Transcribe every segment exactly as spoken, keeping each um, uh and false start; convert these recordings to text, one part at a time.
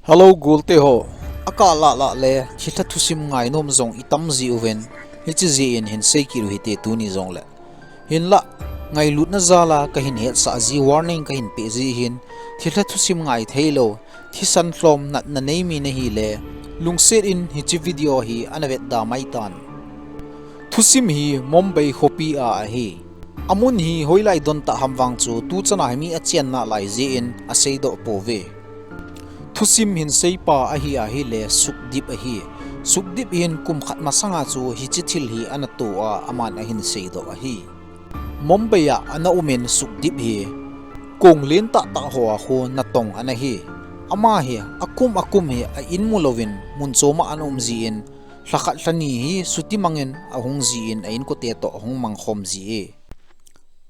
Hello, golte ho. Akah lah lah le, thilha thusim ngainom jong itam jiuvin, hiche jeh in hin sei kit u hite tuni jongle. Hinlah, ngailutna jal a kahin hetsah ji, warning kahin peh ji hin, thilha thusim ngai theilou, thisan lhom natna nei mi nahi le, lungset in hiche video hi ana vetda mai tan. Thusim hi Mumbai khopi a ahi. Amun hi hoilai don tah ham vang chu tuchan a hi mi achen nalai jeh in aseidoh pouve. Thusim hin seipa ahi ahile Sukhdeep ahi. Sukhdeep hin kum khat masang a chu hiche thil hi ana to a, aman ahin seidoh ahi. Mumbai a ana um in Sukhdeep hi kong len tah tah ho a khu natong ana hi. Ama hi akum akum hi a in mu louvin mun chom a ana um jin, lhakhat lhani hi chuti mang in ahung jin a inkote toh ahung mang khom ji e.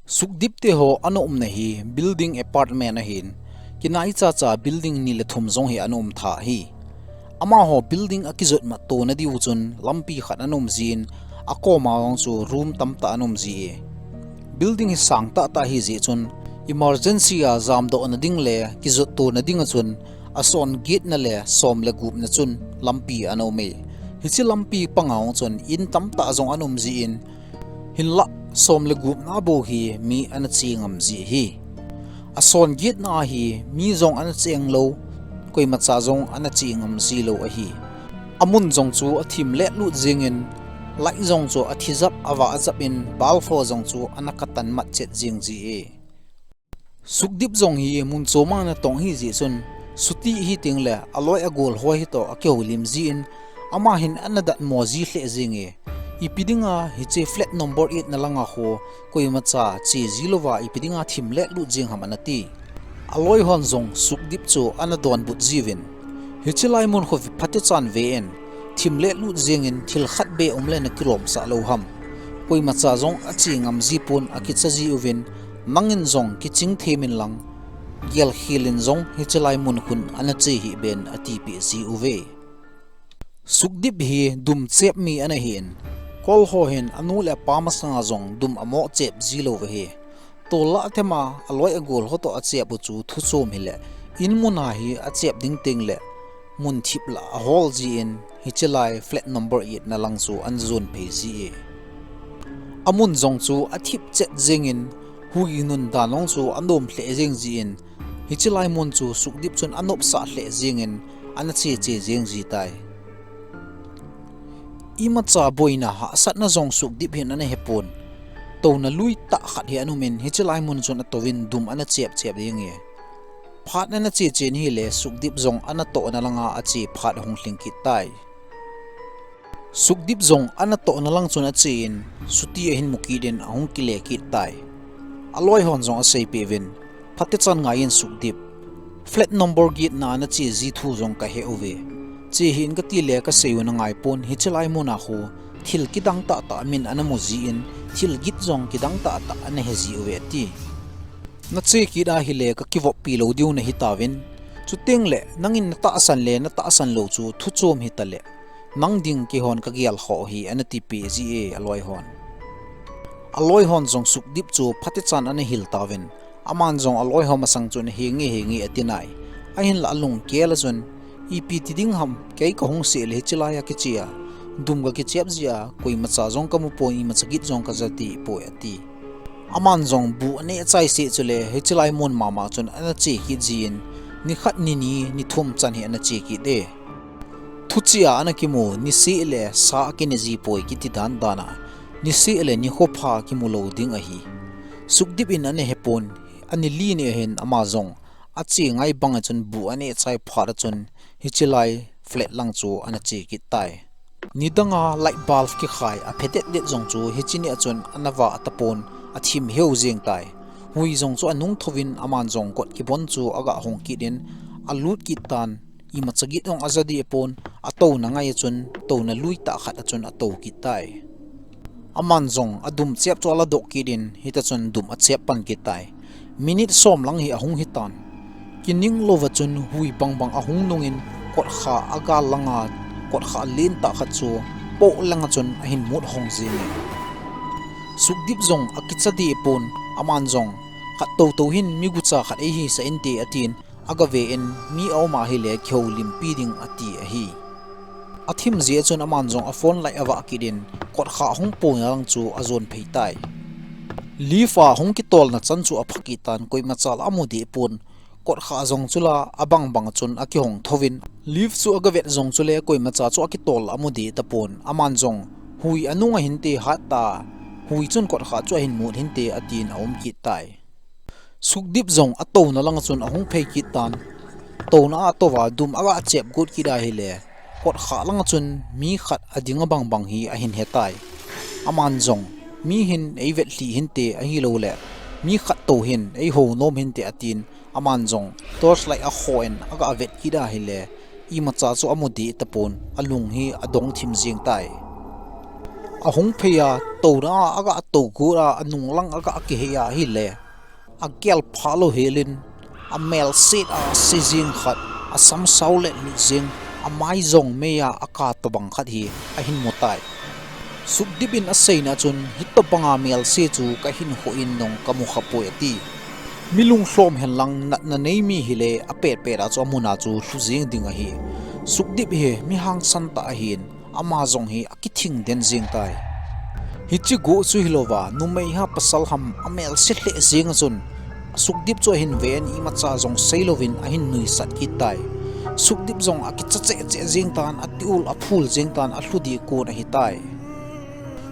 Sukhdeep te ho ana umna hi building apartment ahin, kinai cha cha building ni le thum jong hi ana um tha hi. Amaho building akijot mat tona diu chun lampi khat ana um jin, akom a jong chu room tamtah ana um ji e. Building hi sang tah tah ahi jeh chun emergency a jamdoh na ding le kijot tona ding a chun ason get na le som le gup na chun lampi ana um e. Hiche lampi pang a jong chun in tamtah jong ana um jin, hinlah som le gup na bou hi mi ana che ngam ji hi. Ason get na hi mi jong ana cheng lou, koima cha jong ana che ngam ji lou ahi. Amun jong chu athim let lut jing in, light jong chu athi jap ava ajap in, bulb ho jong chu ana katan mat chet jing ji e. Sukhdeep jong hi mun chom a natong ahi jeh chun, chuti hi teng le aloi agol ho hi toh akihoulim jin, ama hin ana datmo ji lheh jing e. Ipi dinga hiche flat number eight na langa khu koima cha che ji louva ipi dinga thim let lut jing ham ana ti. Aloi hon jong Sukhdeep chu ana donbut jiuvin, hiche lai mun khu phatechan ve in, thim let lut jing in thil khat beh um le nakilom sah lou ham. Koima cha jong ache ngam ji pon, akicha ji uvin, nangin jong kiching them in lang, gelkhel in jong hiche lai mun khun ana che hih ben, atipeh ji uve. Sukhdeep hi dum chep mi ana hin, kol ho hin anu le apa masanga jong dum amoh chep ji lou ahi. Tol lah them a aloi agol ho toh achep u chu thu chom hile, in mun a hi achep ding teng le, mun thip lah ahol jin, hiche lai flat number eight na lang chu ana jon phei ji e. Amun jong chu athip chet jing in, hugi nun dan jong chu anom lheh jing jin, hiche lai mun chu Sukhdeep chun anopsah lheh jing in, ana che che jing ji tai. Imacha boina hahsatna jong Sukhdeep hin ana hepon. Touna lui tah khat hi ana um in, hiche lai mun chun atouvin dum ana chep chep jing e. Phat ana che che in ahile, Sukhdeep jong ana tohna langa ache phat ahung lhing kit tai. Sukhdeep jong ana tohna lang chun ache in, chuti ahin mu kit in ahung kile kit tai. Aloi hon jong aseipeh uvin, phatechan ngai in Sukhdeep, flat number get na nache ji thu jong kahe uve. Che hih in kati le kasei u nangai pon, hiche lai mun a khu thil kidang tah tah min ana mu jin, thil get jong kidang tah tah ana he ji uve ati. Nache kit ahile kakivoppi lou diu nahi tauvin. Chuteng le nangin natahsan le natahsan lou chu thu chom hita le, nang ding keihon kagel khoh hi, ana tipeh ji e aloi hon. Aloi hon jong Sukhdeep chu phatechan ana hil tauvin, aman jong aloi ho masang chun henge henge ati nai. Ahinlah alung kel a chun, ipi ti ding ham, kei kahung seh le hiche lai a kiche a, dum kakichep jeh a, koima cha jong kamu poi, imacha get jong kaja deh poi ati. Aman jong bu aneh chai seh chule, hiche lai mun mama chun ana che kit jin, nikhat, nini, nithum chan hi ana che kit e. Thuchih a ana kimu, niseh le sa akine ji poi kiti dan dan a, niseh le nikho pha kimu lou ding ahi. Sukhdeep in ana hepon, ani li ni ahin ama jong ache ngai bang a chun bu aneh chai phat a chun hiche lai flat lang chu ana che kit tai. Nidang a light bulb kikhai aphe det det jong chu hiche ni a chun ana vah tapon, athim heu jeng tai. Hui jong chu anung thouvin aman jong kot kibon chu aga hong kit in alut kit tan, imacha get jong aja deh pon, atouna ngai a chun touna lui tah khat a chun atou kit tai. Aman jong adum chep chu aladoh kit in, hita chun dum achep pan kit tai. Minute som lang hi ahung hitan. Kining louva chun hui bang bang ahung nung in, kotkha agal langa, kotkha len tah khat chu poh langa chun ahin mut hong jing e. Sukhdeep jong akicha deh pon, aman jong, khat tou tou hin mi gucha khat eihisah inte atin, Aga ve in mi a um a hile kihoulimpi ding ati ahi. Athim jeh chun aman jong a phone light avah kit in kotkha hung pona lang chu ajon phei tai. Liv a hung kitolna chan chu apha kit tan koimacha la amu deh pon. Kotkha jong chu la abang bang chun akihong thouvin. Liv chu aga vet jong chule koimacha chu akitol amu deh tapon. Aman jong hui anung ahin te hat ta. Hui chun kotkha chu ahin mut hinte atin aum kit tai. Sukdip jong atouna lang chun ahung phei kit tan. Touna a atouva dum aga chep got kit ahile. Kotkha lang chun mi khat ading abang bang hi ahin he tai. Aman jong mi hin eivet lhih hinte ahilou le. Mi khat tou hin eihou nom hinte atin. Aman jong torch light akhoh in aga vet kit ahile. Imacha chu amu deh tapon alung hi adong thim jeng tai. Ahung phei a touna a aga tou got a anung lang aga kihei ahile. Agel phalou helin, amelset a se jeng khat, asam sao let lut jeng, amai jong mei a aka tobang khat hi ahin mu tai. Sukdip in aseina chun, hitobanga melse chu kahin khoh in jong kamu khapoi ati. Mi lunglhom hen lang natna nei mi hile apet pet a chu amun a chu lhu jeng ding ahi. Sukdip hi mi hangsan tah ahin, ama jong hi akithing den jeng tai. Hiche got chu hilouva, numei ham pasal ham amelse lheh jeng a chun, Sukdip chu ahin ve in imacha jong seilouvin ahin nuisat kit tai. Sukdip jong akicha cheh cheh jeng tan, ati ul aphul jeng tan, alhu dih kon ahi tai.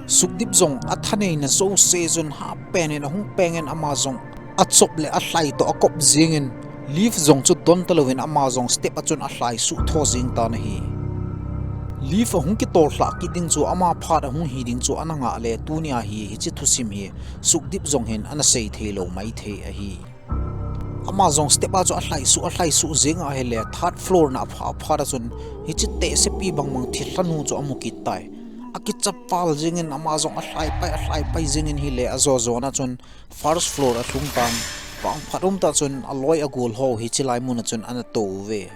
Sukdip jong athaneina jouse chun hahpen in ahung peng in ama jong achop le alhai toh akop jeng in, Liv jong chu don talouvin ama jong step a chun alhai suh tho jeng tan ahi. Liv ahung kitol lhah kit ding chu ama phat ahung hi ding chu ana ngah le tunia hi hiche thusim hi Sukdip jong hin ana sei thei lou maithei ahi. Ama jong step a chu alhai suh, alhai suh jeng ahile third floor na apha, aphat a chun hiche tehsepi bang bang thilha nu chu amu kit tai. Akicha pal jeng in ama jong alhai pai, alhai pai jeng in hile ajo jo na chun first floor alhung tan. Vangphat um tah chun aloi agol ho hiche lai mun a chun ana tou uve.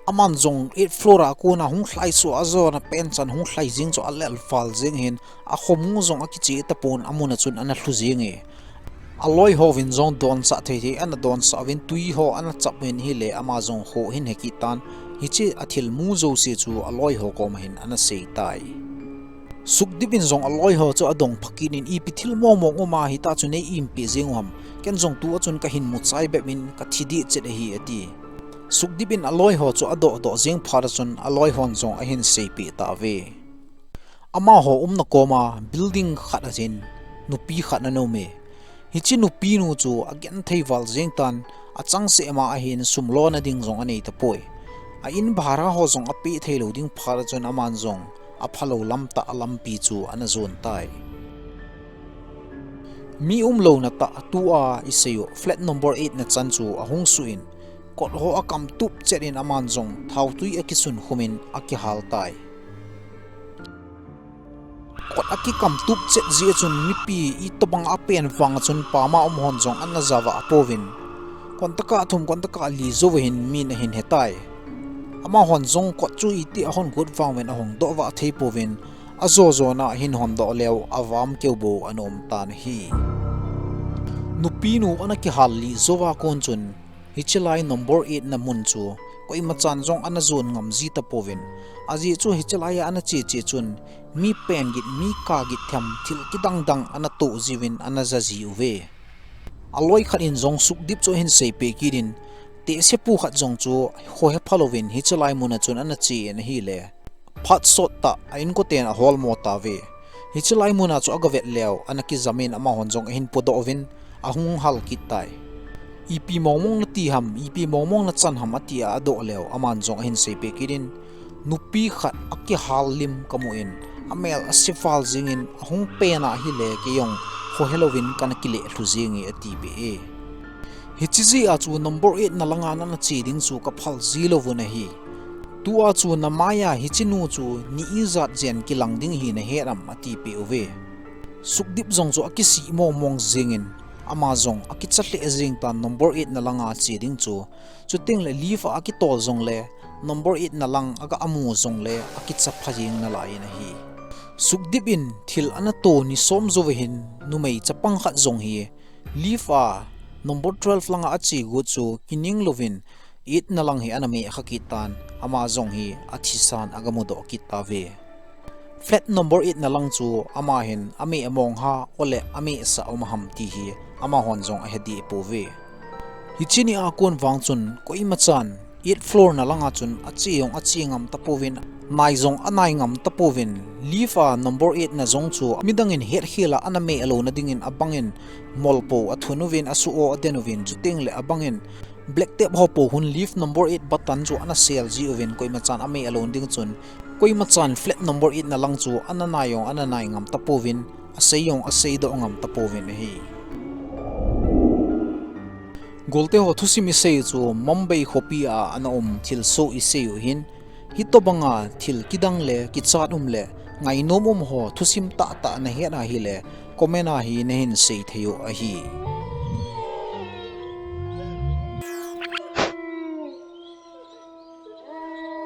Aman jong eighth floor a kon a hung lhai suh ajo na pen chan hung lhai jeng chu alel val jeng hin akhomung jong akiche tapon amun a chun ana lhu jeng e. Aloi hovin jong donsah thei thei ana donsah uvin tui ho ana chap uvin hile ama jong khoh hin he kit tan hiche athilmu jouse chu aloi ho koma hin ana sei tai. Sukdip in jong aloi ho chu adong pha kit in ipi thil mong mong um ahitah chu nei impi jeng u ham. Ken jong tua chun kahin mu chai bep in kathi dih chet ahi ati. Sukdip in aloi ho chu adoh doh jeng phat a chun aloi hon jong ahin seipeh tauve. Amaho umna koma building khat a hin nupi khat ana um e. Hiche nupi nu chu agenthei val jeng tan achangseh ma ahin sum lona ding jong anei tapoi. A in bhara ho jong apeh thei lou ding phat a chun aman jong aphalou lam tah lampi chu ana jon tai. Mi umlouna tah tua isei u flat number eight na chan chu ahung suh in kot ho akam tup chet in aman jong thaotui akisun khum in akihal tai. Kot akikam tup chet jeh a chun mipi itobang a pen vang a chun pama um hon jong ana ja vah pouvin. Kon taka thum, kon taka li jou hin min ahin he tai. Amahon jong kot chu iti ahon got vang uvin ahong doh vah thei pouvin. Ajo jo na ahin hon doh leu avam keu bou ana um tan ahi. Nupi nu ana kihal li jou a kon chun hiche lai number eight na mun chu koima chan jong ana jon ngam ji tapouvin. Ajeh chu hiche lai a ana che che chun mi pen git, mi ka git them thil kidang dang ana toh jiuvin ana ja ji uve. Aloi khat in jong Sukdip chu ahin seipeh kit in, tehse pu khat jong chu khohe phalouvin hiche lai mun a chun ana che in ahile. Phat sot tah a inkoten aholmo tauve. Hiche lai mun a chu aga vet leu ana kijam in amahon jong ahin podoh uvin ahung hal kit tai. Ipi mong mong nati ham, ipi mong mong nachan ham ati a adoh leu aman jong ahin seipeh kit in, nupi khat akihal lim kamu in, amel ase val jeng in ahung pen ahile kei jong khohe louvin kana kile lhu jeng e atipeh e. Hiche jeh a chu number eight na langa nana che ding chu kaphal ji louvun ahi. Tua chu namai a hiche nu chu ni ijat jen kilang ding hi nahet am atipeh uve. Sukdip jong chu akisih mong mong jeng in ama jong akicha lheh jeng tan number eight na langa che ding chu. Chuteng le Liv a akitol jongle number eight na lang aga amu jongle akicha pha jeng nalai in ahi. Sukdip in thil ana to ni som jou ahin numei chapang khat jong hi Liv a Number twelve langa ache gu chu kining louvin eight na lang hi ana meh kha kit tan, ama jong hi athisan agamudoh kit tauve. Flat number eight na lang chu ama hin ameh among ham, ole ameh sah um ham ti hi amahon jong ahe deh pouve. Hiche nia kon vang chun koimachan eighth floor na langa chun ache jong ache ngam tapouvin, nai jong anai ngam tapouvin, lift a number eight na jong chu midangin hetkhel a ana meh louna dingin abangin molpo athun uvin, asu o aden uvin, chuteng le abangin black tape ho pou hun lift number eight button chu ana sel ji uvin, koimachan ameh lou ding chun, koimachan flat number eight na lang chu ana nai jong ana nai ngam tapouvin, asei jong aseidoh ngam tapouvin ahi. Golte ho thusim isei chu Mumbai khopi a ana um thilsoh isei u hin, hitobanga thil kidang le kichat um le ngainom um ho thusim tahtah nahet ahile comment a hi nahin sei thei u ahi.